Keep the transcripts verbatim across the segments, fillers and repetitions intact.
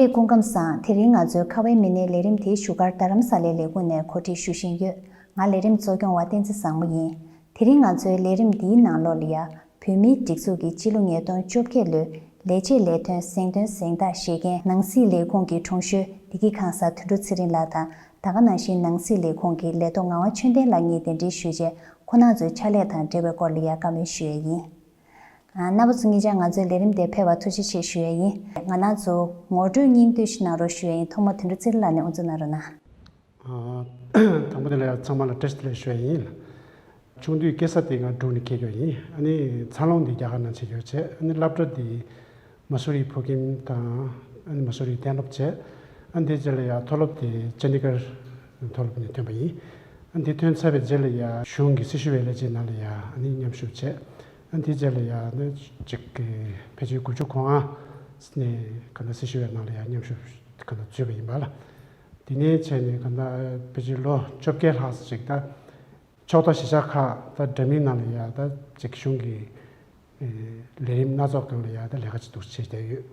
ལགས། སྐུ་ཁམས་བཟང་། དེ་རིང་ང་ཚོའི་ཁ་བའི་མི་སྣའི་ལས་རིམ་དེའི་བཞུགས་སྒར་རྡ་རམ་ས་ལའི་ལས་ཁུངས་ནས་གོ་སྒྲིག་ཞུ་བཞིན་ཡོད། ང་ལས་རིམ་གཙོ་སྐྱོང་བ་བསྟན་འཛིན་བཟང་མོ་ཡིན། དེ་རིང་ང་ཚོའི་ལས་རིམ་འདིའི་ནང་ལོགས་ལ་ཡ། བོད་མིའི་སྒྲིག་འཛུགས་ཀྱི་སྤྱི་ལོ་ཉིས་སྟོང་བཅོ་བརྒྱད་ལོའི་ལས་བྱེད་ལས་དོན་གཟེངས་ཐོན་གཟེངས་རྟགས་བཞེས་མཁན་ནང་སྲིད་ལས་ཁུངས་ཀྱི་དྲུང་གཞོན་བདེ་སྐྱིད་ཁང་གསར་དོན་གྲུབ་ཚེ་རིང་ལགས་དང་། ད་ག་ནང་བཞིན་ནང་སྲིད་ལས་ཁུངས་ཀྱི་ལས་ཐོག་ངག་དབང་ཆོས་ལྡན་ལགས་གཉིས་གདན་འདྲེན་ཞུས་རྗེས། ཁོང་རྣམ་ཚོའི་ཕྱག་ལས་དང་འབྲེལ་བའི་སྐོར་ལ་ཡ་བཀའ་མོལ་ཞུ་ཡས་ཡིན། ཨ། རྣམ་པ་ཚོ་ཉིད་ཀྱང་ང་ཚོའི་ལས་རིམ་དེར་ཕེབས་པར་ཐུགས་རྗེ་ཆེ་ཞུ་ཡས་ཡིན། ང་རང་ཚོ་ངོ་སྤྲོད་སྙིང་བསྡུས་ཤིག་གནང་རོགས་ཞུ་ཡས་ཡིན། ཐོག་མར་དོན་གྲུབ་ཚེ་རིང་ལགས་ནས་དབུ་འཛུགས་གནང་རོགས་གནང་། ཨ། དང་པོ་དེ་ལ་ཡང་ཚང་མ་ལ་བཀྲ་ཤིས་བདེ་ལེགས་ཞུ་ཡས་ཡིན། ཆུང་དུས་སྐྱེས་ས་དེ་ང་འབྲུག་ནས་སྐྱེས་ཡོད་ཡིན། ཨ་ནི་འཚར་ལོངས་དེ་རྒྱ་གར་ནང་བྱེད་ཀྱི་ཡོད་བྱས། ཨ་ནི་སློབ་གྲྭ་དེ་མ་སུ་རིའི་ཕུ་ཁེམ་དང་། ཨ་ནི་མ་སུ་རིའི་གཏན་སློབ་བྱས། ཨ་ནི་དེ་རྗེས་ལ་ཡང་མཐོ་སློབ་དེ་ཅན་ཌི་གར་མཐོ་སློབ་ནས་ཐོན་པ་ཡིན། ཨ་ནི་དེ་ཐོན་ཚར་བའི་རྗེས་ལ་ཡང་གཞུང་གི་སྲི་ཞུ་བའི་ལས་བྱེད་ནང་ལ་ཡང་ཨ་ནི་མཉམ་ཞུགས་བྱས། ཨ་ནི་དེ་རྗེས་ལ་ཡང་ནི་ཅིག་ཕལ་ཆེར་དགུ་བཅུ་གོ་ལྔ་ནས་ག་ད་སྲི་ཞུ་བའི་ནང་ལ་ཡང་མཉམ་ཞུགས་ག་ད་འཛུལ་བ་ཡིན་པ་ལ། དེ་ནས་བྱས་ནས་ག་ད་ཕལ་ཆེར་ལོ་བཅོ་བརྒྱད་ལྷག་ཙམ་ཅིག་ད། ཕྱོགས་མཐའ་གཞིས་ཆགས་ཁག་དང་འདྲ་མིན་ནང་ལ་ཡ་ད་ཅིག་གཞུང་གི་ལས་རིམ་སྣ་ཚོགས་སྒང་ལ་ཡ་ད་ལས་ཀ་ཅིག་འདུག་བྱས་བསྡད་ཡོད།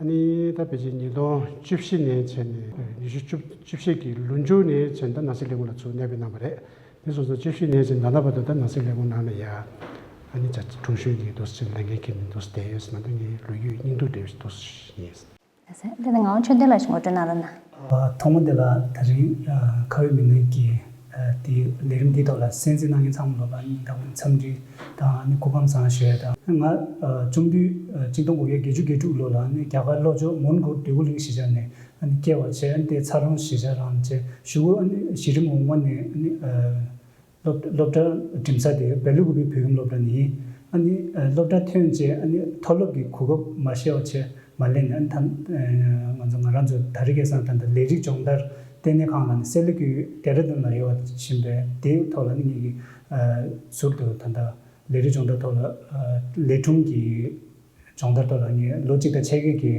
ཨ་ནི་ད་ཕལ་ཆེར་ཉིས་སྟོང་བཅུ་བཞི་ནས་བྱས་ནས་ཉི་ཤུ་བཅུ་བཅུ་བཞི་གི་ལོ་མཇུག་ནས་བྱས་ནས་ད་ནང་སྲིད་ལས་ཁུངས་ལ་ཚུར་གནས་སྤོས་གནང་བ་རེད། དེ་སོང་ཙང་བཅུ་བཞི་ནས་བྱས་ནས་ད་ལྟ་བར་དུ་ད་ནང་སྲིད་ལས་ཁུངས་ནང་ལ་ཡ་ཨ་ནི་ཅིག་དྲུང་གཞོན་གྱི་འདུག་བྱས་ལས་འགན་འཁྱེར་ནས་འདུག་བསྡད་ཡོད་ཟེར་ན་ད་ངའི་ལོ་རྒྱུས་སྙིང་བསྡུས་འདྲ་བོ་ཞིག་འདུག་ཡིན། ལགས་སོ། དེ་ནས་ངག་དབང་ཆོས་ལྡན་ལགས་ཤིག་ངོ་སྤྲོད་གནང་རོགས་གནང་། ཨ། ཐོག་མ་དེ་ལ་ད་རིང་ཨ་ཁ་བའི་མི་སྣ་གི་ཨ་དེ་ལས་རིམ་འདིའི་ཐོག་ལ་གསན་གཟིགས་གནང་མཁན་ཚང་མ་ལོ་ལ་ནི་ད་འཚམས་འདྲི་དང་ནི་སྐུ་ཁམས་བཟང་ཞུ་ཡ་དང་། ང་ཨ་ཆུང་དུས་ཨ་གཅིག་སྟོང་དགུ་བརྒྱ་བརྒྱད་ཅུ་གྱ་དྲུག་ལོ་ལ་ནི་རྒྱ་གར་ལྷོ་ཕྱོགས་མོན་གྷོ་འདོད་རྒུ་གླིང་གཞིས་ཆགས་ནས་ཨ་ནི་སྐྱེ་བ་བྱས། ཨ་ནི་དེ་འཚར་ལོངས་གཞིས་ཆགས་རང་བྱས། གཞུག་གུ་ཨ་ནི་གཞི་རིམ་འོག་མ་ནས་ཨ་ནི་ཨ། སློབ་སློབ་གྲྭ་འགྲིམ་ས་དེ་བེ་ལུ་གུ་པི་བོད་ཁྱིམ་སློབ་གྲྭ་ནས་ཡིན། ཨ་ནི་ཨ་སློབ་གྲྭ་ཐོན་རྗེས་ཨ་ནི་མཐོ་སློབ་ཀྱི་གོ་སྐབས་མ་ཤོར་བ་བྱས་མ་ལེན་ནས། ཨ་ནི་ད་ཨ་ང་ཚོ་ང་རང་ཚོ་ད་རེས་ཁ་སང་ད་ལྟ་ལས་རིགས་སྦྱོང་བརྡར་ལྟེ་གནས་ཁང་ལ་ནི་སེ་ལ་ཀུའི་ལྡེ་ར་ལྡུན་ལ་ཡོད་པ་བཞིན་པའི་དེའི་ཐོག་ལ་ནི་ངེད་ཀྱིས་ཨ་ཟུར་དུ་ད་ལྟ་ལས་རིགས་སྦྱོང་བརྡར་ཐོག་ལ་ཨ་ལས་སྒྲུང་གི་སྦྱོང་བརྡར་ཐོག་ལ་ངས་ལོ་གཅིག་དང་ཕྱེད་ཀའི་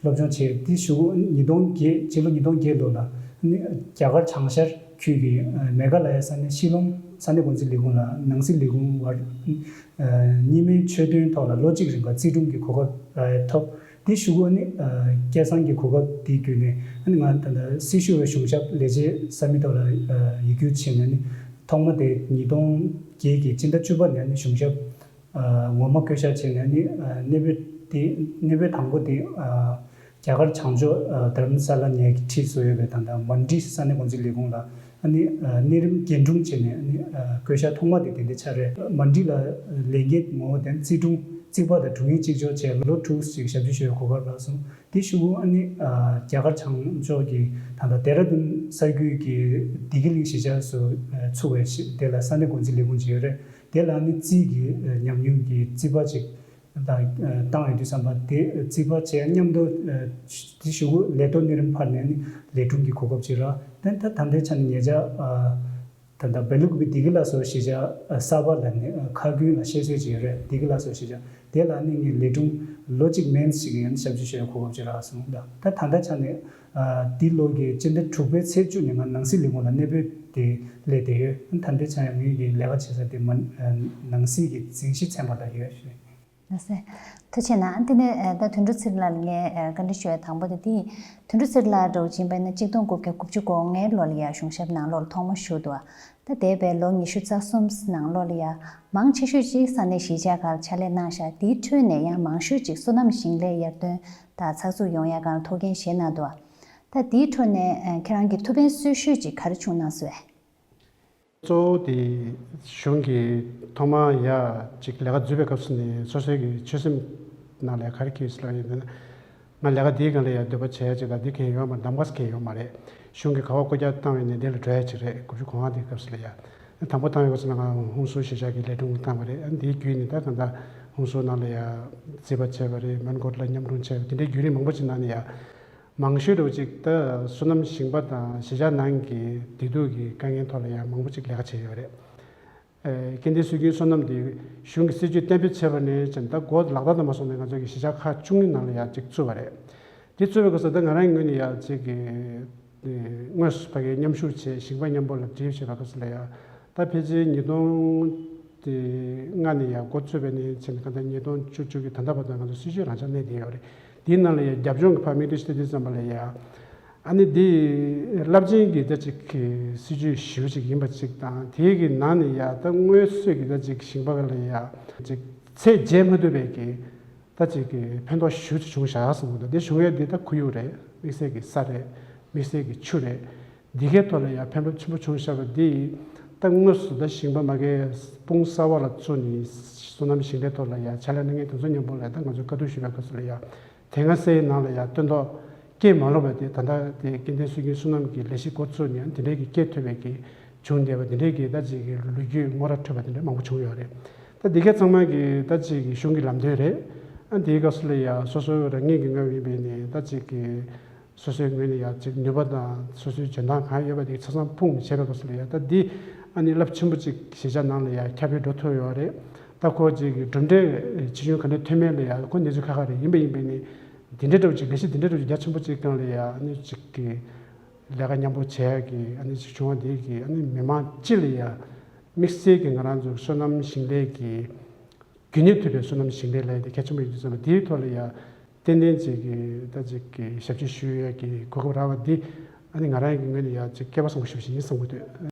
སློབ་སྦྱོང་བྱས། དེ་གཞུག་གུ་ཉིས་སྟོང་བརྒྱད། ཕྱི་ལོ་ཉིས་སྟོང་བརྒྱད་ལོ་ལ་ནི་རྒྱ་གར་བྱང་ཤར་ཁུལ་གྱི་ཨ་མེ་གྷ་ལ་ཡ་ས་གནས་ཤི་ལོང་ས་གནས་འགོ་འཛིན་ལས་ཁུངས་ལ་ནང་སྲིད་ལས་ཁུངས་བར་ཨ་གཉིས་སྨན་ཆོས་དོན་ཐོག་ལ་ལོ་གཅིག་རིང་ག་རྩིས་དྲུང་གི་གོ་སྐབས་ཨ་ཐོབ། དེ་གཞུག་གུ་ནི་ཨ་སྐལ་བཟང་གི་གོ་སྐབས་དེ་བརྒྱུད་ནས་ཨ་ནི་ང་ད་ལྟ་སྲི་ཞུ་བའི་གཞུང་ཞབས་ལས་བྱེད་གསར་མའི་ཐོག་ལ་ཨ་ཡིག་སྒྱུར་བྱས་ནས་ནི་ཐོག་མ་དེ་ཉིས་སྟོང་བརྒྱད་ཀྱི་སྤྱི་ཟླ་བཅུ་པ་ནས་ནི་གཞུང་ཞབས་ཨ་ངོ་མ་བསྐོ་བཞག་བྱས་ནས་ནི་ཨ་གནས་སྤོས་དེ་གནས་སྤོས་དང་པོ་དེ་ཨ་རྒྱ་གར་བྱང་ཕྱོགས་ཨ་དྷ་རམ་ས་ལ་ཉེ་འཁྲིས་སུ་ཡོད་པའི་ད་ལྟ་མན་ཌི་ས་གནས་འགོ་འཛིན་ལས་ཁུངས་ལ་ཨ་ནི་ཨ་གནས་རིམ་རྒན་དྲུང་བྱས་ནས་ཨ་ནི་ཨ་བསྐོ་བཞག་ཐོག་མ་དེ་དེ་འདྲ་ཆགས་རེད། མན་ཌི་ལ་ལས་འགན་ངོ་བོ་དེ་རྩིས་དྲུང་རྩིག་པ་དང་དྲུང་ཡིག་གཅིག་ལྕོགས་བྱས་ལོ་དྲུག་ཅིག་ཞབས་ཕྱི་ཞུ་བའི་གོ་སྐབས་རག་སོང་། དེ་གཞུག་གུ་ཨ་ནི་ཨ་རྒྱ་གར་བྱང་ཕྱོགས་ཀྱི་ད་ལྟ་ལྡེ་ར་ལྡུན་ས་རྒྱུད་ཀྱི་བདེ་སྐྱིད་གླིང་གཞིས་ཆགས་སུ་ཨ་ཚུགས་པའི་ཤི་དེ་ལ་ས་གནས་འགོ་འཛིན་ལས་ཁུངས་ཅིག་ཡོད་རེད། དེ་ལ་ནི་རྩིས་ཀྱི་ཨ་ཉམས་མྱོང་གི་རྩིག་པ་ཅིག་ད་ཨ་བཏང་ཡོད་དུས་ཙམ་པ་དེ་རྩིག་པ་བྱས་མཉམ་དུ་ཨ་དེ་གཞུག་གུ་ལས་ཐོག་གནས་རིམ་འཕར་ནས་ནི་ལས་དྲུང་གི་གོ་སྐབས་ཅིག་རག་དེ་ད་ད་ལྟའི་ཆ་ནས་ཉེ་ཆར་ཨ་ད་ལྟ་བེ་ལུག་པའི་བདེ་སྐྱིད་ལ་སོགས་གཞིས་ཆགས་གསར་པ་ལ་ནི་ཁ་རྒྱུན་ལ་བཤད་སྲོལ་ཅིག་ཡོད་རེད། བདེ་སྐྱིད་ལ་སོགས་གཞིས་ཆགས་དེ་ལ་ནི་ངས་ལས་དྲུང་ལོ་གཅིག་མན་ཞིག་ཡང་ཞབས་ཕྱི་ཞུ་བའི་གོ་སྐབས་ཅིག་རག་སོང་། ད་ད་ད་ལྟ་ཆ་ནས་འདི་ལོ་གི་སྤྱི་ཟླ་དྲུག་པའི་ཚེས་བཅུ་ནས་ང་ནང་སྲིད་ལས་ཁུངས་ལ་གནས་སྤོས་དེ་སླེབས་བསྡད་ཡོད། ད་ལྟའི་ཆ་ཡང་ངེད་ཀྱི་ལས་ཀ་བྱེད་ས་དེ་མ་ནང་སྲིད་ཀྱི་འཛིན་གཞི་ཚན་པ་ལ་ཡོད་ཞུ། ལགས་སོ། ཐུགས་རྗེ་གནང་། དེ་ནས་ད་དོན་གྲུབ་ཚེ་རིང་ལགས་ལ་ངས་བཀའ་འདྲི་ཞུ་ཡ་དང་པོ་དེ་དེ་ཡིན། དོན་གྲུབ་ཚེ་རིང་ལགས་འདྲ་བོ་ཅིག་ཡིན་པ་ཡིན་ན་གཅིག་སྟོང་དགུ་བརྒྱ་དགུ་བཅུ་གོ་ལྔའི་ལོ་ལ་ཡ་གཞུང་ཞབས་ནང་ལོགས་ལ་ཐོག་མ་ཞུགས་འདུག་ད་འདས་པའི་ལོ་ཉི་ཤུ་རྩ་གསུམ་ནང་ལོགས་ལ་ཡ་མང་ཆེ་ཤོས་ཅིག་ས་གནས་གཞིས་ཆགས་ཁག་ལ་ཕྱག་ལས་གནང་ཤག་དེའི་ཁྲོད་ནས་ཡང་མང་ཤོས་ཅིག་སོ་ནམ་ཞིང་ལས་ཡར་ཐོན་དང་ཚགས་ཚུད་ཡོང་ཡ་སྒང་ལ་ཐུགས་འགན་བཞེས་གནང་འདུག་ད་དེའི་ཁྲོད་ནས་ཁྱེད་རང་གི་ཐུགས་ཕན་གསོས་ཤོས་ཅིག་ག་རེ་བྱུང་གནང་སོང་ཨེ། གཙོ་བོ་དེ་གཞུང་གིས་ཐོག་མར་ཡ་གཅིག་ལས་ཀ་འཛུལ་བའི་སྐབས་སུ་ནས་སོ་སོའི་གི་ཆོད་སེམས་ནང་ལ་ག་རེ་སྐྱེས་ཡོད་ཟེར་ལབ་ཡིན་ན། ང་ལས་ཀ་འདིའི་སྒང་ལ་ཡ་འདོད་པ་བྱས་ཅིག་ལ་འདི་གང་ཡོད་མ་རེད། གདམ་ག་གང་ཡོད་མ་རེད། གཞུང་གིས་ག་པར་བསྐོ་བཞག་བཏང་བ་ཡིན་ནའི་འདི་ལ་འགྲོ་ཡ་ཅིག་རེད། དགུ་བཅུ་གོ་ལྔ་དེའི་སྐབས་སུ་ལ་ཡ། དང་པོ་བཏང་བའི་སྐབས་སུ་ལ་ང་ཧུན་སུར་གཞིས་ཆགས་ཀྱི་ལས་དྲུང་བཏང་བ་རེད། ཨ་འདིའི་བརྒྱུད་ནས་ད་གང་ལྟར་ཧུན་སུར་ནང་ལ་ཡ་རྩིས་པ་བྱས་པ་རེད། མོན་གྷོ་ལ་མཉམ་དྲུང་བྱས་པ་དེ་འདྲའི་བརྒྱུད་རིམ་མང་པོ་ཅིག་ནང་ནས་ཡ། མང་ཤོས་འདྲ་བོ་ཅིག་ད་སོ་ནམ་ཞིང་པ་དང་གཞིས་ཆགས་ནང་གི་བདེ་སྡུག་གི་དཀའ་ངལ་ཐོག་ལ་ཡང་མང་པོ་ཅིག་ལས་ཀ་བྱས་ཡོད་རེད། ཨེ་སྐྱེ་ལྡན་སྲོལ་རྒྱུན་སོ་ནམ་དེ་གཞུང་གི་སྲིད་ཇུས་གཏན་འབེབས་བྱས་པ་ནས་བྱས་ད་འགོ་ལག་བསྟར་དུ་མ་སོང་ནས་ང་ཚོ་གི་གཞིས་ཆགས་ཁག་བཅུ་གཉིས་ནང་ལ་ཡང་ཅིག་བཙུགས་པ་རེད། དེ་བཙུགས་པའི་སྐབས་སུ་ད་ང་རང་ངོས་ནས་ཡང་ཅིག་གི་དངོས་སུ་ཕ་གིར་མཉམ་ཞུགས་བྱས་ཞིང་པ་མཉམ་པོ་ལ་འབྲེལ་བྱས་པའི་སྐབས་སུ་ལ་ཡང་ད་ཕལ་ཆེར་ཉིས་སྟོང་དེ་ལྔ་ནས་ཡང་འགོ་བཙུགས་པ་ནས་བྱས་ནས་གང་ལྟར་ཉིས་སྟོང་བཅུ་བཅུ་གི་ད་ལྟ་བར་དུ་ང་ཚོ་སྲིད་ཇུས་རང་འཇགས་གནས་བསྡད་ཡོད་རེད། དེའི་ནང་ལ་ཡ་རྒྱབ་ལྗོངས་ཀྱི་ཕར་མིག་ལྟ་ཞིག་ལྟ་དུས་ཙམ་པ་ལ་ཡ། ཨ་ནི་འདི་རླབས་ཆེན་གྱི་ད་ཅིག་གི་སྲིད་ཇུས་ཞེ་པོ་ཅིག་ཡིན་པ་ཅིག་དང་། དེའི་གི་ནང་ནས་ཡ་ད་སྔོན་སྲོལ་གྱི་ད་ཅིག་ཞིང་པ་ལ་ཡ་ཅིག་ཚད་འཇལ་མ་ཐུབ་པའི་གི་ད་ཅིག་གི་ཕན་ཐོགས་ཞེ་པོ་ཅིག་བྱུང་བཞག་བསམ་གྱི་འདུག་འདི་བྱུང་ཡས་འདི་ད་ཁོར་ཡུག་རེད། དམིགས་བསལ་གྱི་ས་རེད། དམིགས་བསལ་གྱི་ཆུ་རེད། འདི་གའི་ཐོག་ལ་ཡ་ཕན་ཐོགས་ཆེན་པོ་བྱུང་བཞག་པ་འདི། ད་དངོས་སུ་ད་ཞིང་པ་མ་གིའི་དཔུང་གསར་བ་ལ་བཙུགས་ནས་སོ་ནམ་ཞིང་ལས་ཐོག་ལ་ཡ་ཕྱག་ལས་གནང་མཁན་དེ་ཚོ་མཉམ་པོ་ལ་ད་ང་ཚོས་བཀའ་བསྡུར་ཞུས་པའི་སྐབས་སུ་ལ་ཡ། དེ་སྔ་སའི་ནང་ལ་ཡ་སྟོན་ཐོག་སྐྱེས་མ་ལོག་པ་དེ་ད་ལྟ་དེ་སྐྱེ་ལྡན་སྲོལ་རྒྱུན་སོ་ནམ་གྱི་ལས་གཞི་འགོ་བཙུགས་ནས་དེ་འདྲའི་གི་སྐྱེས་ཐུབ་པའི་གི་བྱུང་བསྡད་པ། དེ་འདྲའི་གི་ད་ཅིག་གི་ལོ་རྒྱུས་ངོ་ར་འཕྲོད་པ་དེ་འདྲ་མང་པོ་བྱུང་ཡོད་རེད། ད་འདི་ག་ཚང་མ་གི་ད་ཅིག་གི་གཞུང་གི་ལམ་སྟོན་རེད། ཨ་དེའི་སྐབས་སུ་ལ་ཡ་སོ་སོའི་རང་ཉིད་ཀྱི་ངོས་ཡིན་པའི་ནས་ད་ཅིག་གི་སོ་སོའི་ངོས་ནས་ཡ་ཅིག་ནུས་པ་དང་སོ་སོའི་འཇོན་ཐང་གང་ཡོད་པ་དེ་ཆ་ཚང་སྤུངས་བྱས་པའི་སྐབས་སུ་ལ་ཡ། ད་འདི་ཨ་ནི་རླབས་ཆེན་པོ་ཅིག་གཞིས་ཆགས་ནང་ལ་ཡ་ཁྱབ་སྤེལ་འགྲོ་ཐུབ་ཡོད་རེད། ད་ཁོ་ཅིག་གི་གྲུབ་འབྲས་ཆེ་ཆུང་ག་འདྲ་ཐོན་མིན་ལ་ཡ་ཁོ་གནས་ཚུལ་ཁག་ཁག་རེད། ཡིན་པ་ཡིན་པའི་ནི་འདི་འདྲའི་འདྲ་བོ་ཅིག་ལས་གཞི་འདི་འདྲའི་འདྲ་བོ་ཅིག་རྒྱ་ཆེན་པོ་ཅིག་སྒང་ལ་ཡ་ཨ་ནི་ཅིག་གི་ལས་ཀ་མཉམ་པོ་བྱས་ཀྱི་ཨ་ནི་ཅིག་བྱུང་བ་འདི་གི་ཨ་ནི་མི་མང་སྤྱི་ལ་ཡ་དམིགས་བསལ་གྱི་ང་རང་ཚོ་སོ་ནམ་ཞིང་ལས་ཀྱི་རྒྱུན་གནས་ཐུབ་པའི་སོ་ནམ་ཞིང་ལས་ལབ་ཡ་དེ་གལ་ཆེན་པོ་ཡིན་དུས་ཙམ་པ། དེའི་ཐོག་ལ་ཡ་ཏན་ཏན་ཅིག་གི་ད་ཅིག་གི་ཞབས་ཕྱི་ཞུ་ཡ་གི་གོ་སྐབས་རག་པ་འདི་ཨ་ནི་ང་རང་གི་ངོས་ནས་ཡ་ཅིག་སྐལ་བ་བཟང་པོ་ཞེ་པོ་ཞིག་ཡིན་བསམ་གྱི་འདུག་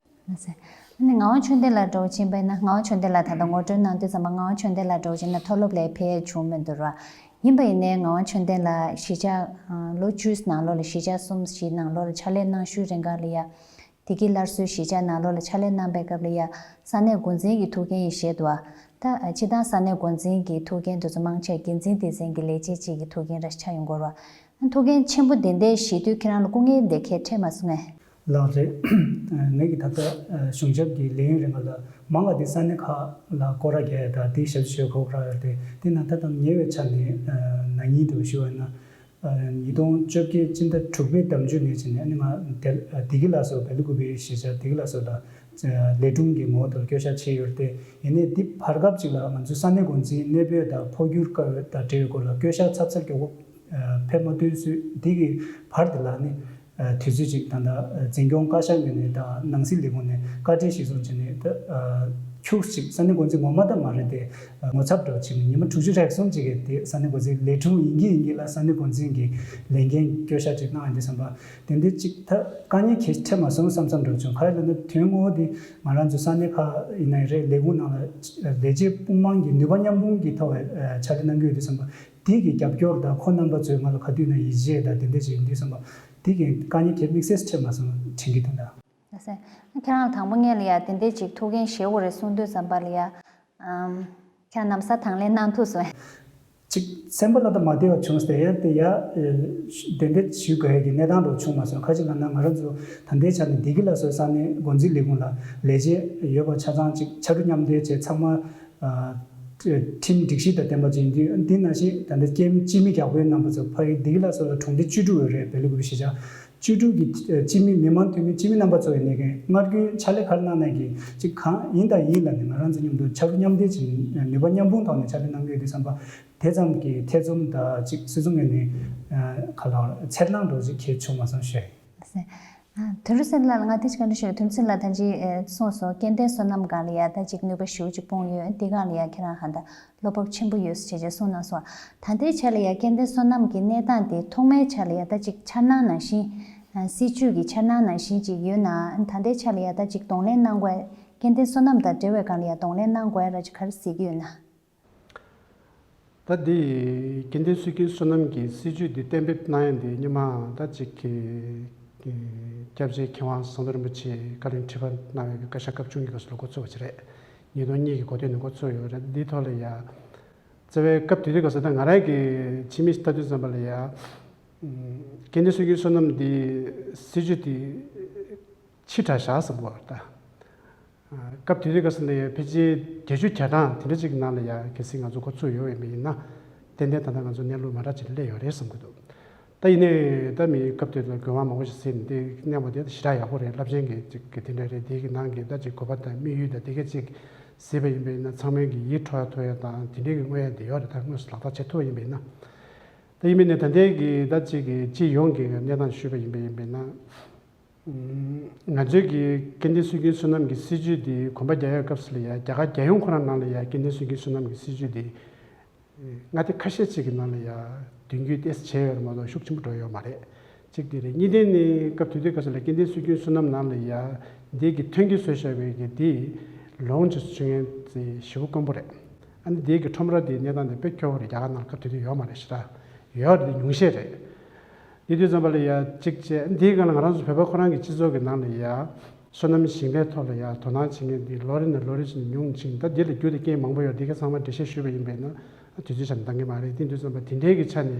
ལགས་སོ། ཨ་ནི་ངག་དབང་ཆོས་ལྡན་ལགས་འདྲ་བོ་ཕྱིན་པ་ཡིན་ན། ངག་དབང་ཆོས་ལྡན་ལགས་ད་ལྟ་ངོ་སྤྲོད་གནང་དུས་ཙམ་པ་ངག་དབང་ཆོས་ལྡན་ལགས་འདྲ་བོ་ཕྱིན་ན་མཐོ་སློབ་ལ་ཕེབས་ཡ་བྱུང་མི་འདུག་ར། ཡིན་པ་ཡིན་ནའི་ངག་དབང་ཆོས་ལྡན་ལགས་གཞིས་ཆགས་ལོ་བཅུ་ནང་ལོགས་ལ་གཞིས་ཆགས་གསུམ་བཞི་ནང་ལོགས་ལ་ཕྱག་ལས་གནང་ཤུལ་རིང་ག་ལ་ཡ། བདེ་སྐྱིད་སླར་གསོའི་གཞིས་ཆགས་ནང་ལོགས་ལ་ཕྱག་ལས་གནང་པའི་སྐབས་ལ་ཡ། ས་གནས་འགོ་འཛིན་གྱི་ཐུགས་འགན་ཡང་བཞེས་འདུག་ཨ། ད་སྤྱིར་བཏང་ས་གནས་འགོ་འཛིན་གྱི་ཐུགས་འགན་དེ་ཚོ་མང་ཆེ་འགན་འཛིན་སྡེ་ཚན་གྱི་ལས་བྱེད་ཅིག་གི་ཐུགས་འགན་ར་ཆགས་ཡོང་གི་རེད་བ། ཐུགས་འགན་ཆེན་པོ་དེ་འདྲ་བཞེས་དུས་ཁྱེད་རང་ལ་སྐུ་ངལ་དེ་གས་འཕྲད་མ་སོང་ངས། ལགས་རེད། ངེད་ཀྱི་ད་ལྟ་གཞུང་ཞབས་ཀྱི་ལས་ཡུན་རིང་པ་ལ་མང་བ་དེ་ས་གནས་ཁག་ལ་སྐོར་ར་རྒྱག་ཡ་དང་དེའི་ཞབས་ཕྱི་ཞུ་དགོས་ར་ཡོད་དེ། དེ་ན་ད་ལྟ་ཉེ་བའི་ཆར་ནས་ན་ནིང་དུ་ཞུ་བ་ན། ཉིས་སྟོང་བཅོ་བརྒྱད་སྤྱི་ཟླ་དྲུག་པའི་ཟླ་མཇུག་ནས་བྱས་ནས་ཨ་ནི་ང་དེ་བདེ་སྐྱིད་ལ་སོགས་བེ་ལི་ཀུ་པེའི་གཞིས་ཆགས་བདེ་སྐྱིད་ལ་སོགས་ལ་ལས་དྲུང་གི་ངོ་བོ་དེར་བསྐྱོད་བཞག་བྱས་ཡོད་དེ། ཡིན་ནའི་འདི་བར་སྐབས་ཅིག་ལ་ང་ཚོའི་ས་གནས་འགོ་འཛིན་གནས་སྤོས་དང་འཕོ་འགྱུར་དཀའ་བ་དང་འབྲེལ་བའི་སྐོར་ལ་བསྐྱོད་བཞག་ཚབ་ཚབ་མགྱོགས་པོ་ཕེབས་མ་ཐུབ་ཚུལ་འདི་གི་བར་དེ་ལ་ནི་དུས་ཚོད་ཅིག་ད་ལྟ་འཛིན་སྐྱོང་བཀའ་ཤག་ངོས་ནས་དང་ནང་སྲིད་ལས་ཁུངས་ནས་བཀའ་འཁྲོལ་ཞིག་སོང་བྱས་ནས་ད་ཁྱུག་ཅིག་ས་གནས་འགོ་འཛིན་ངོ་མ་ད་མ་རེད་དེ། ངོ་ཚབ་འདྲ་བྱས་ནས་ཉི་མ་དྲུག་ཅུ་རེ་གསུམ་ཅིག་གི་དེ་ས་གནས་འགོ་འཛིན་ལས་དྲུང་ཡིན་གྱི་ཡིན་གྱི་ལ་ས་གནས་འགོ་འཛིན་གྱི་ལས་འགན་བསྐྱོད་བཞག་ཅིག་གནང་ཡོང་དུས་ཙམ་པ། དེ་འདྲ་ཅིག་ད་དཀའ་ངལ་གལ་ཆེ་མ་སོང་བསམ་བསམ་འདྲ་བྱུང་། ག་རེ་ལབ་ན་དོན་ངོ་མ་དེ་ང་རང་ཚོ་ས་གནས་ཁག་ཡིན་ནའི་རེད། ལས་ཁུངས་ནང་ལ་ལས་བྱེད་དཔུང་དམངས་ཀྱི་ནུས་པ་མཉམ་སྤུངས་ཀྱི་ཐོག་ནས་ཕྱག་ལས་གནང་གི་ཡོད་དུས་ཙམ་པ། དེ་གི་རྒྱབ་སྐྱོར་དང་ཁོང་རྣམ་པ་ཚོས་ང་ལ་ག་དུས་ན་ཡིད་ཆེས་དང་དེ་འདྲ་ཅིག་ཡིན་དུས་ཙམ་པ། དེ་གི་དཀའ་ངལ་གལ་དམིགས་བསལ་ཆེ་མ་སོང་དྲན་གྱི་འདུག་ད། ལགས་སོ། ཁྱེད་རང་ལ་དང་པོ་ངས་ལ་ཡ་དེ་འདྲས་ཅིག་ཐུགས་འགན་བཞེས་དགོས་རེད་གསུངས་དུས་ཙམ་པ་ལ་ཡ། ཨམ། ཁྱེད་རང་ན་བཟའ་དང་ལེན་གནང་ཐུབ་སོང་ངས། ཅིག་སེམས་པ་ལ་ད་མ་བདེ་བ་བྱུང་སྟེ་ཡ་དེ་ཡ། དེ་འདྲས་ཞུ་དགོས་ཡ་གི་གནས་སྟངས་འདྲ་བྱུང་མ་སོང་། ཁ་ཅིག་ལབ་ན་ང་རང་ཚོ་ད་ལྟའི་ཆ་ནས་བདེ་སྐྱིད་ལ་སོགས་ས་གནས་འགོ་འཛིན་ལས་ཁུངས་ལ་ལས་བྱེད་ཡོད་པ་ཆ་ཚང་ཅིག་ཕྱར་གྲུ་མཉམ་འདེགས་བྱས་ཚང་མ་ཨ། ཁྲིམས་སྒྲིག་གཞི་དང་ལྡན་པ་ཅིག་ཡིན་དུས། འདི་ནང་བཞིན་ད་ལྟ་སྐྱེ་ཁམས་སྤྱི་མི་རྒྱག་པོའི་རྣམ་པ་ཚོ་ཕ་གི་བདེ་སྐྱིད་ལ་སོགས་ལ་གྲོང་སྡེ་བཅུ་དྲུག་ཡོད་རེད། བལ་ཡུལ་གྱི་གཞིས་ཆགས་བཅུ་དྲུག་གི་སྤྱི་མི་མི་མང་འཐུས་མི་སྤྱི་མི་རྣམ་པ་ཚོ་ཡིན་ནའི་སྔར་རྒྱུན་ཕྱག་ལས་ག་རེ་གནང་ན་གི་ཅིག་གང་ཡིན་དང་ཡིན་ལབ་ནས་ང་རང་ཚོ་མཉམ་དུ་ཕྱར་གྲུ་མཉམ་འདེགས་བྱས་ནས་ནུས་པ་མཉམ་སྤུངས་ཐོག་ནས་ཕྱག་ལས་གནང་གི་ཡོད་དུས་ཙམ་པ། དེ་ཙམ་གྱི་ཐེ་ཚོམ་དང་ཅིག་སོ་སོ་ངོས་ནས་ག་ལ་འཚེར་སྣང་འདྲ་ཅིག་གལ་བྱུང་མ་སོང་ཞེས། དོན་གྲུབ་བསྟན་ལགས་ལ་ང་དེ་ཅིག་བཀའ་འདྲི་ཞུ། དོན་གྲུབ་བསྟན་ལགས་ད་ཅི་གསུངས་སོང་། སྐྱེ་ལྡན་སོ་ནམ་སྒང་ལ་ཡ་ད་ཅིག་ནུས་པ་ཞེ་པོ་ཅིག་སྤུངས་ཡོད། འདི་སྒང་ལ་ཡ་ཁྱེད་རང་ཧ་ད་བློ་སྤོབས་ཆེན་པོ་ཡོད་ཟེར་བྱས་གསུངས་གནང་སོང་། ད་ལྟའི་ཆ་ལ་ཡ་སྐྱེ་ལྡན་སོ་ནམ་གྱི་གནས་སྟངས་དེ་ཐོག་མའི་ཆ་ལ་ཡ་ད་ཅིག་འཆར་སྣང་ནང་བཞིན། སྲིད་ཇུས་ཀྱི་འཆར་སྣང་ནང་བཞིན་ཅིག་ཡོད་ན། ད་ལྟའི་ཆ་ལ་ཡ་ད་ཅིག་གདོང་ལེན་གནང་དགོས། སྐྱེ་ལྡན་སོ་ནམ་དང་འབྲེལ་བའི་སྒང་ལ་ཡ་གདོང་ལེན་གནང་དགོས་ར་ཅིག་ག་རེ་གཟིགས་ཀྱི་ཡོད་ན། ད་འདི་སྐྱེ་ལྡན་སྲོལ་རྒྱུན་སོ་ནམ་གྱི་སྲིད་ཇུས་འདི་གཏན་འབེབས་གནང་ཡ་འདི་སྔོན་མ་ད་ཅིག་གི་སྐྱབས་རྗེ་མཁས་དབང་ཟམ་གདོང་རིན་པོ་ཆེ་བཀའ་བློན་ཁྲི་པ་གནང་བའི་བཀའ་ཤག་སྐབས་བཅུ་གཉིས་སྐབས་སུ་ལ་འགོ་ཚུགས་པ་ཅིག་རེད། ཉིས་སྟོང་གཉིས་ཀྱི་འགོ་སྟོད་ནས་འགོ་ཚུགས་ཡོད་རེད། འདིའི་ཐོག་ལ་ཡ་རྩ་བའི་སྐབས་དེ་དུས་སྐབས་སུ་ད་ང་རང་གི་ཕྱི་མིག་ལྟ་དུས་ཙམ་པ་ལ་ཡ། སྐྱེ་ལྡན་སྲོལ་རྒྱུན་སོ་ནམ་འདི་སྲིད་ཇུས་འདི་ཕྱི་དྲགས་བཞག་བསམ་གྱི་ཡོད་རེད་ད། སྐབས་དེ་དུས་སྐབས་སུ་ལ་ཡ་ཕལ་ཆེར་བརྒྱད་ཅུ་གྱ་གྲངས་དེ་འདྲ་ཅིག་གི་ནང་ལ་ཡ་གལ་སྲིད་ང་ཚོ་འགོ་ཚུགས་ཡོད་པ་ཡིན་ན། ཏན་ཏན་ད་ལྟ་ང་ཚོ་གནས་ལུགས་མ་འདྲ་ཅིག་སླེབས་ཡོད་རེད་བསམ་གྱི་འདུག་ད་ཡིན་ནའི་ད་མི་སྐབས་དེ་ལ་དགོས་མཁོ་མང་པོ་ཞིག་གཟིགས་ནས་དེ་གནས་པ་དེ་ཞེ་དྲག་ཡག་པོ་རེད། རླབས་ཆེན་གྱི་ཅིག་གི་དེ་འདྲ་རེད། དེ་གི་ནང་གི་ད་ཅིག་དགོས་པ་དང་དམིགས་ཡུལ་དང་དེ་ག་ཅིག་གཟིགས་པ་ཡིན་པ་ཡིན་ན་ཚང་མས་ཀྱི་ཡིད་འཕྲོག་ཡ་ཐུབ་ཡ་དང་དེ་འདྲའི་གི་མངོན་ཡ་དེ་ཡོད་རེད། ད་དངོས་སུ་ལག་བསྟར་བྱེད་ཐུབ་པ་ཡིན་པ་ཡིན་ན། ད་ཡིན་པ་ཡིན་ནའི་ད་ལྟའི་གི་ད་ཅིག་གི་སྤྱི་ཡོངས་ཀྱི་གནས་སྟངས་ཞུས་པ་ཡིན་པ་ཡིན་པ་ཡིན་ན། ང་ཚོའི་གི་སྐྱེ་ལྡན་སྲོལ་རྒྱུན་སོ་ནམ་གྱི་སྲིད་ཇུས་འདི་གོམ་པ་རྒྱག་ཡག་སྐབས་སུ་ལ་ཡ་རྒྱ་གར་རྒྱལ་ཡོངས་ཁོ་རང་ནང་ལ་ཡ་སྐྱེ་ལྡན་སྲོལ་རྒྱུན་སོ་ནམ་གྱི་སྲིད་ཇུས་འདི་མངའ་སྡེ་ཁ་ཤས་ཅིག་གི་ནང་ལ་ཡ་ མདུན་སྐྱོད་ཏོག་ཙམ་བྱས་ཡོད་རེད་མ་གཏོགས་ཤུགས་ཆེན་པོ་འགྲོ་ཡོད་མ་རེད། གཅིག་དེ་རེད། གཉིས་ལྡན་ནི་སྐབས་དེ་དུས་སྐབས་སུ་ལ་སྐྱེ་ལྡན་སྲོལ་རྒྱུན་སོ་ནམ་ནང་ལ་ཡ་འདི་གི་ཐོན་སྐྱེད་བཟོས་བཞག་པའི་གི་འདི་ལོ་ངོ་ཆུང་ཆུང་ཡན་ཞེ་པོ་དཀོན་པོ་རེད། ཨ་ནི་འདི་གི་ཁྲོམ་ར་དེའི་གནས་སྟངས་དེ་དཔེ་སྐྱོ་བོ་རེད། རྒྱ་གར་ནང་སྐབས་དེ་དུས་ཡོད་མ་རེད་ཤི་ར། ཡོད་རེད། ཉུང་ཤས་རེད། དེ་དུས་ཙམ་པ་ལ་ཡ་གཅིག་བྱས་འདིའི་སྒང་ལ་ང་རང་ཚོ་བོད་པ་ཁོ་རང་གི་སྤྱི་ཚོགས་ཀྱི་ནང་ལ་ཡ། སོ་ནམ་ཞིང་ལས་ཐོག་ལ་ཡང་དོ་སྣང་བྱེད་མཁན་འདི་ལོ་རེ་ནས་ལོ་རེ་བཞིན་ཉུང་ཕྱིན། ད་འདི་ལ་རྒྱུ་དེ་རྐྱེན་མང་པོ་ཡོད། འདི་ག་ཚང་མ་འགྲེལ་བཤད་ཞུས་པ་ཡིན་པས་ན་དུས་ཚོད་ཆ་ནས་འདང་གི་མ་རེད། དེ་དུས་ཙམ་པ་དེ་འདྲའི་གི་ཆ་ནས་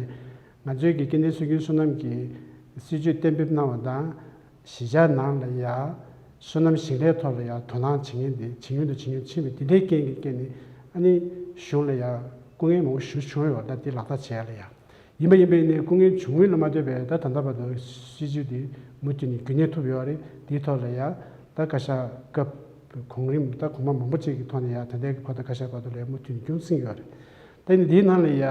ང་ཚོའི་གི་སྐྱེ་ལྡན་སྲོལ་རྒྱུན་སོ་ནམ་གྱི་སྲིད་ཇུས་གཏན་འབེབས་གནང་བ་དང་། གཞིས་ཆགས་ནང་ལ་ཡང་སོ་ནམ་ཞིང་ལས་ཐོག་ལ་ཡང་དོ་སྣང་བྱེད་མཁན་འདི་ཇེ་ཉུང་དུ་ཇེ་ཉུང་ཕྱིན་པས། དེ་འདྲའི་རྐྱེན་གྱི་རྐྱེན་ནས་ཨ་ནི་གཞུང་ལ་ཡང་སྐུ་ངལ་མང་པོ་ཞེ་པོ་བྱུང་ཡོད། ད་འདི་ལག་བསྟར་བྱེད་ཡ་ལ་ཡང་། ཡིན་པ་ཡིན་པས་ནས་སྐུ་ངལ་བྱུང་ཡུལ་ལ་མ་ལྟོས་པའི་ད་ད་ལྟ་བར་དུ་སྲིད་ཇུས་འདི་མུ་མཐུད་ནས་རྒྱུན་གནས་ཐུབ་ཡོད་རེད། དེའི་ཐོག་ལ་ཡ་ད་བཀའ་ཤག་སྐབས་གོང་རིམ་ད་གོང་མ་མང་པོ་ཅིག་གི་ཐོག་ནས་ཡ་ད་ལྟའི་གི་བར་དུ་བཀའ་ཤག་བར་དུ་ལ་ཡ་མུ་མཐུད་ནས་རྒྱུན་བསྲིངས་ཡོད་རེད། ད་ཡིན་ནའི་འདིའི་ནང་ལ་ཡ་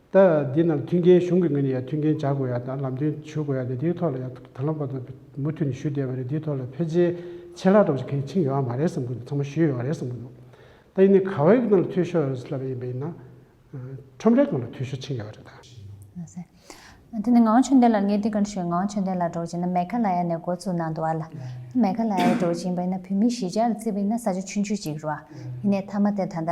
ད་འདིའི་ནང་ལ་མཐུན་རྐྱེན་གཞུང་གི་ངོས་ནས་ཡ་མཐུན་རྐྱེན་སྦྱར་དགོས་ཡ་དང་ལམ་སྟོན་ཞུ་དགོས་ཡ་དེ་དེའི་ཐོག་ལ་ཡ་ད་ལམ་བར་དུ་མུ་མཐུད་ནས་ཞུ་བསྡད་པ་རེད། དེའི་ཐོག་ལ་ཕལ་ཆེར་ཆད་ལྷག་འདྲ་བོ་ཞིག་གང་ཡང་ཕྱིན་ཡོད་མ་རེད་བསམ་གི་འདུག་ཚང་མ་ཞུས་ཡོད་རེད་བསམ་གི་འདུག་ད་ཡིན་ནའི་ག་བའི་ནང་ལ་འཐུས་ཤོར་ཡོད་ཟེར་ལབ་པ་ཡིན་པ་ཡིན་ན། ཁྲོམ་རའི་སྒང་ལ་འཐུས་ཤོར་ཕྱིན་ཡོད་རེད་ད། ལགས་སོ། དེ་ནས་ངག་དབང་ཆོས་ལྡན་ལགས། ངས་འདི་ག་རེ་ཞུ། ངག་དབང་ཆོས་ལྡན་ལགས་འགྲོ་བྱས་ན་མེ་གྷ་ལ་ཡ་ནས་འགོ་བཙུགས་གནང་འདུག་ཨ་ལ། མེ་གྷ་ལ་ཡ་འགྲོ་བྱས་ཡིན་པ་ཡིན་ན་བོད་མིའི་གཞིས་ཆགས་ལ་བརྩིས་པ་ཡིན་ན་ས་ཆ་ཆུང་ཆུང་ཅིག་རེད་བ། ཡིན་ནའི་མཐའ་མ་དེ་ད་ལྟ་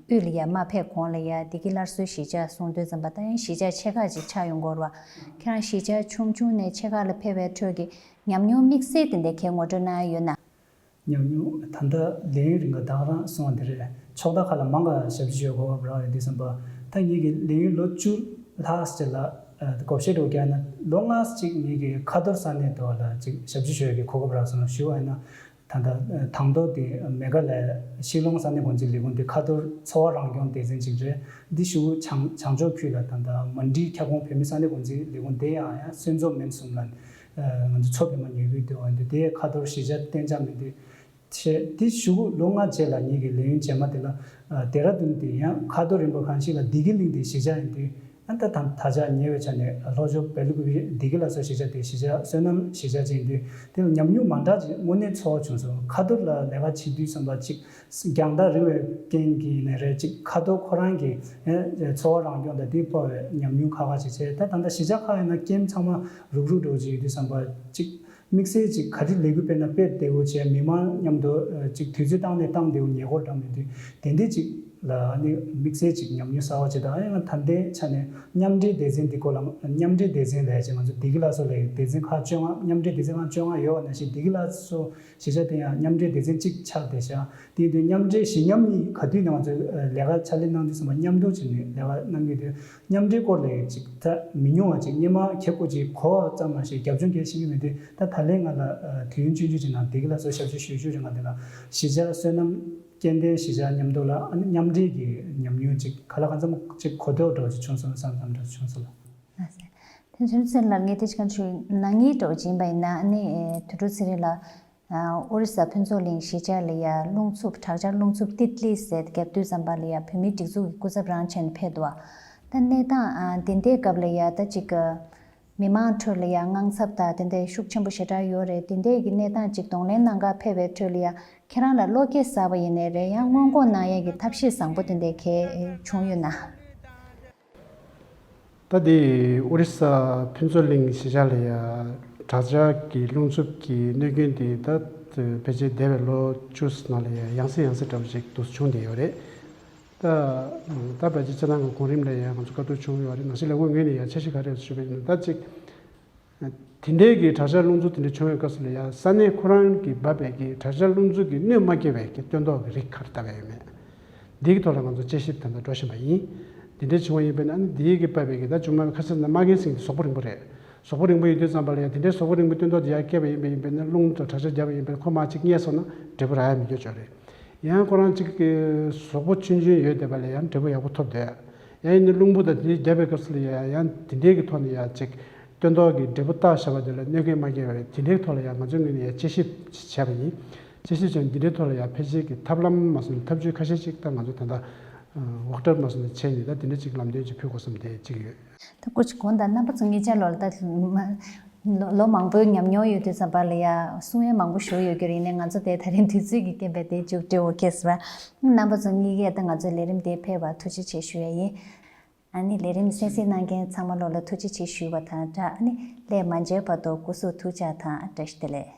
དབུས་ལ་ཡ་མ་ཕེབས་གོང་ལ་ཡ་བདེ་སྐྱིད་སླར་གསོའི་གཞིས་ཆགས་གསུངས་དུས་ཙམ་པ་ད་ཡང་གཞིས་ཆགས་ཆེ་ཁག་ཅིག་ཆགས་ཡོང་གི་ཡོད་རེད་བ། ཁྱེད་རང་གཞིས་ཆགས་ཆུང་ཆུང་ནས་ཆེ་ཁག་ལ་ཕེབས་པའི་ཁྲོད་ཀྱི་ཉམས་མྱོང་དམིགས་བསལ་དེ་འདྲ་གང་ངོ་སྤྲོད་གནང་ཡ་ཡོད་ན། ཉམས་མྱོང་ད་ལྟ་ལས་ཡུན་རིང་ག་ད་ག་རང་སོང་བ་འདི་རེད། ཕྱོགས་མཐའ་ཁག་ལ་མང་ག་ཞབས་ཕྱི་ཞུ་དགོས་པ་རག་ཡོད་དུས་ཙམ་པ། ད་ངེད་ཀྱི་ལས་ཡུན་ལོ་བཅུ་ལྷག་ཅིག་ལ་ཨ་བགོ་བཤའ་འགྲོ་རྒྱག་ན་ལོ་ལྔ་ཅིག་ངེད་ཀྱི་ཁ་ཐོར་ས་གནས་དུ་ལ་ཅིག་ཞབས་ཕྱི་ཞུ་ཡ་གི་གོ་སྐབས་རག་སོང་ཞུ་བ་ཡིན་ན། ད་ལྟ་དང་ཐོག་དེ་མེ་གྷ་ལ་ཡ་ཤི་ལོང་ས་གནས་འགོ་འཛིན་ལས་ཁུངས་དེ་ཁ་ཐོར་ཚོ་བ་རང་སྐྱོང་སྡེ་ཚན་ཅིག་རེད། འདི་གཞུག་བྱང་བྱང་ཕྱོགས་ཁུལ་ལ་ད་ལྟ་མན་ཌི་ཁྱབ་ཁོངས་བོད་མི་ས་གནས་འགོ་འཛིན་ལས་ཁུངས་དེ་ཡང་ཡང་སོན་ཚོ་མན་གསུམ་ལ། ང་ཚོ་མཚོ་པདྨ་ཉེ་ཁུལ་དུ་ཡོད་འདུག་དེ་ཁ་ཐོར་གཞིས་ཆགས་གཏན་འཇགས་མི་འདུག་བྱས་དེ་གཞུག་ལོ་ལྔ་རྗེས་ལ་ངེད་ཀྱི་ལས་ཡུན་རྗེས་མ་དེ་ལ་ཨ་ལྡེ་ར་ལྡུན་དེ་ཡང་ཁ་ཐོར་རིམ་པ་གང་ཞིག་ལ་བདེ་སྐྱིད་གླིང་དེ་གཞིས་ཆགས་ཡིན་དུས། ཨ་ད་ད་ད་ཆ་ཉེ་བའི་ཆ་ནས་ལྷོ་ཕྱོགས་བལ་ཀུ་པེ་བདེ་སྐྱིད་ལ་སོགས་གཞིས་ཆགས་དེ་གཞིས་ཆགས་སོ་ནམ་གཞིས་ཆགས་ཅིག་ཡིན་དུས་དེ་ལ་ཉམས་མྱོང་མ་འདྲ་ཅིག་དངོས་གནས་ཚོར་བ་བྱུང་སོང་། ཁ་ཐོར་ལ་ལས་ཀ་བྱེད་དུས་ཙམ་པ་ཅིག་རྒྱང་ཐག་རིང་བའི་རྐྱེན་གྱིས་ནས་རེད། ཅིག་ཁ་ཐོར་ཁོ་རང་གི་ཨ་ཚོ་བ་རང་སྐྱོང་དང་དེ་སྤོ་བའི་ཉམས་མྱོང་ཁག་ཁག་ཅིག་བྱས། ད་ད་ལྟ་གཞིས་ཆགས་ཁག་ཡིན་ན་ཀེམ་ཚང་མ་རུག་རུག་འགྲོ་ཅིག་ཡོད་དུས་ཙམ་པ་ཅིག་དམིགས་བསལ་ཅིག་ག་རེ་ལས་འགུལ་སྤེལ་ན་སྤེལ་བདེ་བོ་བྱས། མི་མང་མཉམ་དུ་ཨ་ཅིག་དུས་ཚོད་བཏང་ནས་བཏང་བདེ་བོ་ཉེ་འཁོར་འདྲ་མི་འདུག་དེ་འདྲས་ཅིག་ལ་ཨ་ནི་དམིགས་བསལ་ཅིག་ཉམས་མྱོང་གསར་བ་ཅིག་དང་། ཨ་ཡང་ད་ལྟའི་ཆ་ནས་མཉམ་འབྲེལ་སྡེ་ཚན་འདི་སྐོར་ལ། མཉམ་འབྲེལ་སྡེ་ཚན་ལས་ཅིག་ང་ཚོ་བདེ་སྐྱིད་ལ་སོགས་ལས་སྡེ་ཚན་ཁག་བཅོ་ལྔ། མཉམ་འབྲེལ་སྡེ་ཚན་ཁག་བཅོ་ལྔ་ཡོད་པ་ནང་བཞིན་བདེ་སྐྱིད་ལ་སོགས་གཞིས་ཆགས་དེ་ཡང་མཉམ་འབྲེལ་སྡེ་ཚན་གཅིག་ཆགས་བསྡད་ཤག་དེ་དུས་མཉམ་འབྲེལ་གཞི་མཉམ་གཉིས་ག་དུས་ནས་ང་ཚོས་ལས་ཀ་ཕྱག་ལས་གནང་དུས་ཙམ་པ་མཉམ་དུ་བྱས་ནས་ལས་ཀ་གནང་གི་དུས། མཉམ་འབྲེལ་སྐོར་ལ་ཅིག་ད་མི་ཉུང་བ་ཅིག་སྔོན་མ་ཁྱེད་སྐུ་ཅིག་གོ་བ་ཙམ་མ་ཞིག་རྒྱབ་ལྗོངས་གལ་ཤེས་ཀྱི་མེད་དུས། ད་ད་ལན་ང་ལ་དུས་ཡུན་ཆུང་ཆུང་ཅིག་ནང་བདེ་སྐྱིད་ལ་སོགས་ཞབས་ཞུ་ཞུ་ཞུ་རིང་ང་དེ་ལ་གཞིས་ཆགས་སོ་ནམ་སྐྱེ་ལྡན་གཞིས་ཆགས་མཉམ་དུ་ལ་ཨ་ནི་མཉམ་འབྲེལ་གྱི་ཉམས་མྱོང་ཅིག་ག་ལ་གང་འཚམ་ཅིག་གོ་རྟོགས་འདྲ་བོ་ཅིག་བྱུང་སོང་བསམ་བསམ་འདྲ་བྱུང་སོང་ལ། དེ་ཚོའི་ཚེ་ལ་ངས་དེ་ཅིག་ག་ཞུ་ན་ངའི་འདྲ་བོ་ཅིག་ཡིན་པ་ཡིན་ན། ཨ་ནི་དུས་འཁོར་ཚེ་རིང་ལགས། ཨོ་རི་ས་ཕུན་ཚོགས་གླིང་གཞིས་ཆགས་ལ་ཡ་རླུང་འཚུབ་དྲག་ཆར་རླུང་འཚུབ་ཏི་ཏི་ལི་ཟེར་བརྒྱབ་དུས་ཙམ་པ་ལ་ཡ་བོད་མིའི་སྒྲིག་འཛུགས་ཀྱི་སྐུ་ཚབ་རང་བྱས་ནས་ཕེབས་འདུག་ད་གནས་སྟངས་འདི་འདྲའི་སྐབས་ལ་ཡ་ད་ཅིག་མི་མང་ཁྲོད་ལ་ཡ་དངངས་འཚབ་དང་དེ་འདྲའི་ཤུགས་ཆེན་པོ་ཞེ་དྲག་ཡོད་རེད། དེ་འདྲའི་གི་གནས་སྟངས་ཅིག་གདོང་ལེན་གནང་གར་ཕེབས་པའི་ཁྲོད་ལ་ཡ་ཁྱེད་རང་ལ་བློ་འགྱོད་གསར་པ་ཡིན་ནའི་རེད། ཡང་སྔོན་འགོག་གནང་ཡས་ཀྱི་ཐབས་ཤེས་བཟང་པོ་དེ་འདྲའི་གལ་བྱུང་ཡོད་ན། ད་དེ་ཨོ་རི་ས་ཕུན་ཚོགས་གླིང་གཞིས་ཆགས་ལ་ཡ་དྲག་ཆར་གྱི་རླུང་འཚུབ་ཀྱི་གནོད་སྐྱོན་དེ་ད་ཕལ་ཆེར་འདས་པའི་ལོ་བཅུ་ནང་ལ་ཡ་ཡང་སེ་ཡང་སེ་འདྲ་བོ་ཅིག་ཏུ་བྱུང་བསྡད་ཡོད་རེད། ད་ད་ཕལ་ཆེར་སྤྱིར་བཏང་གི་གོང་རིམ་ལ་ཡ་ང་ཚོ་བཀའ་བསྡུར་བྱུང་ཡོད་རེད། ནང་སྲིད་ལས་ཁུངས་ངོས་ནས་ཡ་འཆར་གཞི་ག་རེ་ཞུས་པ་ཡིན་ན། ད་ཅིག་དེ་འདྲའི་གི་དྲག་ཆར་རླུང་འཚུབ་དེ་འདྲ་བྱུང་བའི་སྐབས་སུ་ལ་ཡ་ས་གནས་ཁོ་རང་གིས་འབབ་པའི་གི་དྲག་ཆར་རླུང་འཚུབ་ཀྱི་གནོད་མ་སྐྱེལ་བའི་གི་སྟོན་ཐོག་གི་རིགས་ག་རེ་བཏབ་པ་ཡོད་མེད། འདི་གི་ཐོག་ལ་ང་ཚོ་དཔྱད་ཞིབ་ད་ལྟ་འགྲོ་བཞིན་པ་ཡིན། འདི་འདྲའི་བྱུང་བ་ཡིན་པས་ན་ཨ་ནི་འདི་གི་འབབ་པའི་གི་ད་ཅུང་མ་ཁ་སང་ད་མ་རྒན་སེང་གི་གཟུགས་པོ་རིང་པོ་རེད། གཟུགས་པོ་རིང་པོ་ཡོད་དུས་ཙམ་པ་ལ་ཡ་དེ་འདྲའི་གཟུགས་པོ་རིང་པོའི་སྟོན་ཐོག་དེ་ཡར་བསྐྱལ་བ་ཡིན་པས་ཡིན་པས་ན་རླུང་དང་དྲག་ཆར་བརྒྱབ་པ་ཡིན་པས་ན་ཁོ་མར་ཅིག་བསྙལ་སོང་ན་འབྲས་བུ་རག་ཡ་མི་འགྱོ་ཆོག་རེད། ཡང་ཁོ་རང་གཅིག་གི་གཟུགས་པོ་ཆུང་ཆུང་ཡོད་བསྡད་པ་ལ་ཡང་འབྲས་བུ་ཡག་པོ་ཐོབ་བསྡད། ཡང་ཡིན་ནའི་རླུང་བུ་དང་དེ་རྒྱབ་པའི་སྐབས་སུ་ལ་ཡང་ཡང་དེ་འདྲའི་གི་ཐོག་ནས་ཡང་གཅིག་སྟོན་ཐོག་གི་འབྲས་བུ་བཏགས་བཞག་པ་དེ་ལ་གནོད་སྐྱོན་མ་སྐྱེལ་བའི་དེ་འདྲའི་ཐོག་ལ་ཡང་ང་ཚོའི་ངོས་ནས་ཡང་དཔྱད་ཞིབ་བྱས་པ་ཡིན། དཔྱད་ཞིབ་བྱས་ནས་འདི་འདྲའི་ཐོག་ལ་ཡང་ཕལ་ཆེར་གྱི་ཐབས་ལམ་མ་སོང་ན་ཐབས་ཇུས་ཁ་ཤས་ཅིག་ད་ང་ཚོ་ད་ལྟ་ཝོག་ཊར་མ་སོང་ན་བྱས་ནས་ད་དེ་འདྲ་ཅིག་ལམ་སྟོན་ཅིག་ཕུལ་དགོས་བསམ་དེ་གཅིག་ཡོད། ད་སྐུ་མཁྱེན་དང་རྣམ་པ་ཚོ་ངེད་ཅག་ལོ་ལ་ད་ལོ་ལོ་མང་པོའི་ཉམས་མྱོང་ཡོད་དུས་ཙམ་པ་ལ་ཡ་གསུང་ཡས་མང་པོ་ཞུ་ཡོད་རྒྱུ་རེད། ཡིན་ནའི་ང་ཚོ་དེ་ད་རིང་དུས་ཚོད་ཀྱི་རྐྱེན་པས་དེ་མཇུག་སྒྲིལ་འོ་ཁེ་སི་ར། རྣམ་པ་ཚོ་གཉིས་ཀས་ད་ང་ཚོའི་ལས་རིམ་དེ་ཕེབས་པར་ཐུགས་རྗེ་ཆེ་ཞུ་ཡ་ཡིན། ཨ་ནི་ལས་རིམ་གསན་གཟིགས་གནང་མཁན་ཚང་མ་ལོ་ལ་ཐུགས་རྗེ་ཆེ་ཞུ་བ་དང་སྦྲགས། ཨ་ནི་སླད་མ་མཇལ་བར་དུ་སྐུ་གཟུགས་ཐུགས་ཅག་དང་བཀྲ་ཤིས་བདེ་ལེགས།